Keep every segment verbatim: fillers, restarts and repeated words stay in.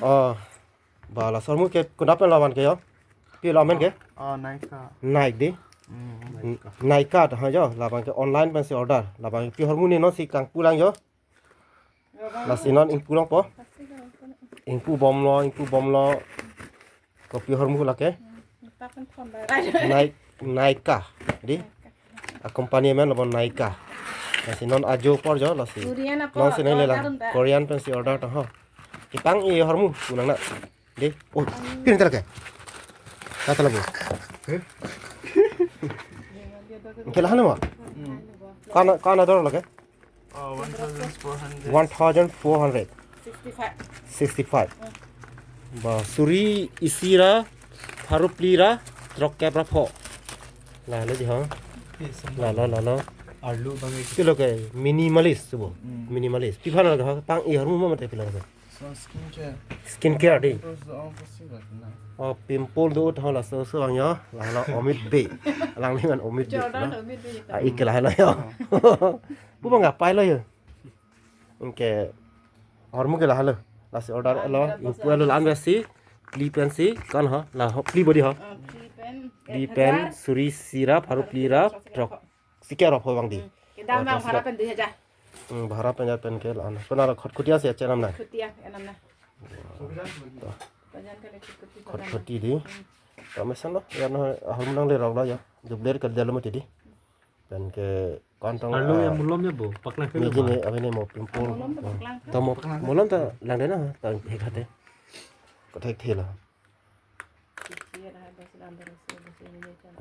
Oh, ba laso ahormu ke konat pen lavan ke jo? Pi amen ke? Oh, Nykaa. Nike dei. Hmm. Nykaa ta ho jo, labang ke online pensi order. Labang pi ahormu ne non si kangpu lang jo. Lasi non ingpu longpo. Ingpu bomlo, ingpu bomlo. Kopi ahormu lake? Nike, Nykaa dei. A company amen labang Nykaa. Lasi non ajo apor jo lasi. Korean apor, non si nanglelang order unta. Korean pensi order ta ho. Kepang-i ahormu pu nangne. Dei. Oh, pin ta lake. Kata labu. Ke lahan mo? Ko-an, ko-an ador lake? Oh, one thousand four hundred. One thousand four hundred. Sixty-five. Sixty-five. Hmm. Ba suri isi ra pharo phli ra throkkep ra pho. Lalo dei ho. Yes, sir. Lalo, lalo. Arlo bang. Pi lo ke minimalist tu bo. Hmm. Minimalist. Pi aphan lo ke ho, pang-i ahormu mate pi lo ke? So, skincare. Skincare dei. Pimples do ang pasti lagi na. Oh, pimple do ta laso so ang jo. Lalo Omit Bey. Alangli amen Omit Bey. Jordan na. Omit Bey. Ah, ik lahelo jo. Pu bang apai lo jo. Anke ahormu ke lahelo. Lasi order lo, ingpu lo la-an besi, phli pensi, ko-an ho, la ho, phli bodi ho. Ah, phli pen, phli pen, suri isi ra pharo phli ra throk. Sikep ra pho bang dei. Hmm. Kedam bang bhara pen dui hajar. Hmm, bhara pen hajar pen ke la-an. Pona la Khatkhati si achenam na. Khatkhati enam na. Bajan kali Khatkhati. Khatkhati dei. Hmm. Kami sana, ya na, ahormu nangle rok la jo. Jubler ke dalam mati dei. Pen ke ko-an tong, arlo ah, ya mulom ya bo, paklang ke miji lo ne, ma. Abang ne mo pimple. Mulom ta paklang. Ta mo, paklang. Mulom ta langdet na, ta hek hate. Kothek thela.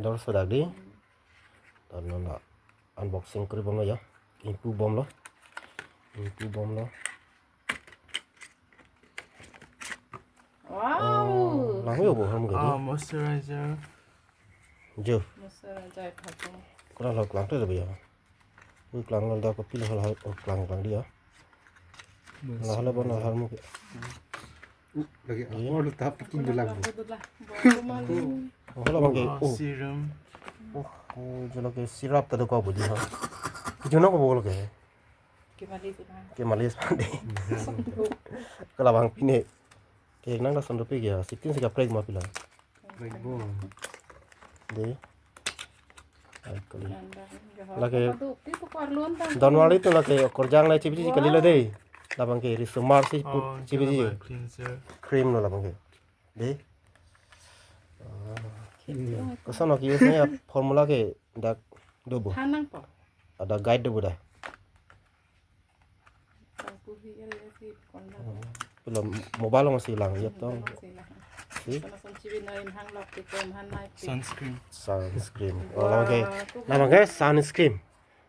Dor sodak dei. Ta non la unboxing kori bomlo jo. Ingpu bomlo. Ingpu bomlo. Wow. Oh, lang jo bo ahormu ke dei. Ah, moisturizer. Jo. Moisturizer phatung. Ko-an lo klang ta jo bo jo. Ui, klang lo da kopi lo hal hal, oh, klang klang dei jo. Lahelo bon ahormu ke. Lagi, iya, apor lo ta packing do lang bo. Bo, bo, bo, bo. Oh, hala bang ke. Ah, oh, serum. Oh, oh, jo lo ke syrup ta do ko bo dei ho. Jo non ko bo lo ke. Kemalis ma. Kemalis ma dei. Ko labang pine. Ke nang da sondro pi ke, sitin si kaprek ma pi lo. Prek bo. Dei. Ai, kali. Lake Donwari tu lake okorjang le chibiji kalilo dei. Labang ke riso mar si pu-, oh, chibiji. Cleanser. Cream lo labang ke. Dei. Ah. Koson ke use ne formula ke dak do bo. Than nangpo. Ada guide do bo da. Tangku hi area si konda. Hmm. Pilo mobile along si lang, ya tong. Mobile along si lang. Si? Kono son chibi noi mahang lok ti ko mahang nai pi. Sunscreen. Sunscreen. Wah, oh, labang ke. Ko labang ke sunscreen.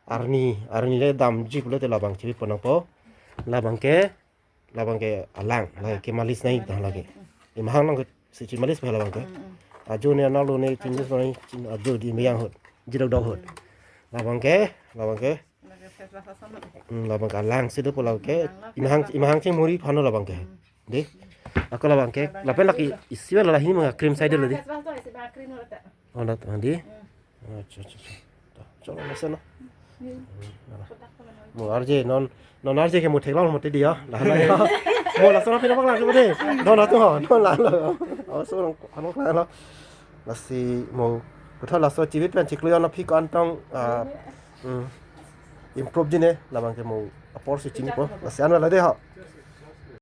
Arni, arni le damji pulote labang chibi pon nangpo. Labang ke, labang ke alang, lake kemalis nai dah lake. Imahang nang ke si chimalis pa labang ke. Mm, mm. Ajo ne nalo ne chimalis nai, chim-, ajo dei meyang ahut. Jidok dok ahut. Labang ke, labang ke. Lake face wash ason lo. Hmm, labang ke alang si dopo labang ke. Alang lo, imahang, face wash. Imahang chingmuri aphan lo labang ke. Hmm. Dei. Ako labang ke. Labang ke lapen lake cream lo. Isi ba la hini manga cream side lo dei. Face wash lo, isi ba cream lo ta. Oh, nat, ah, dei. Hmm. Acha, acha, acha. Ta, cholo mesen lo. Hmm. Mo arje non, non arje ke mo theklong mo te dei jo. La la jo. Mo laso na pina paklang ke mo dei. Non la tu ho, non la lo. Oh, so lang, ano lang lo. Lasi mo, puthot laso chibit pen chiklo jo na phi ko-an tong, ah, hmm, improve dei ne, labang ke mo apor si chinipo. Lasi anlo dei ho.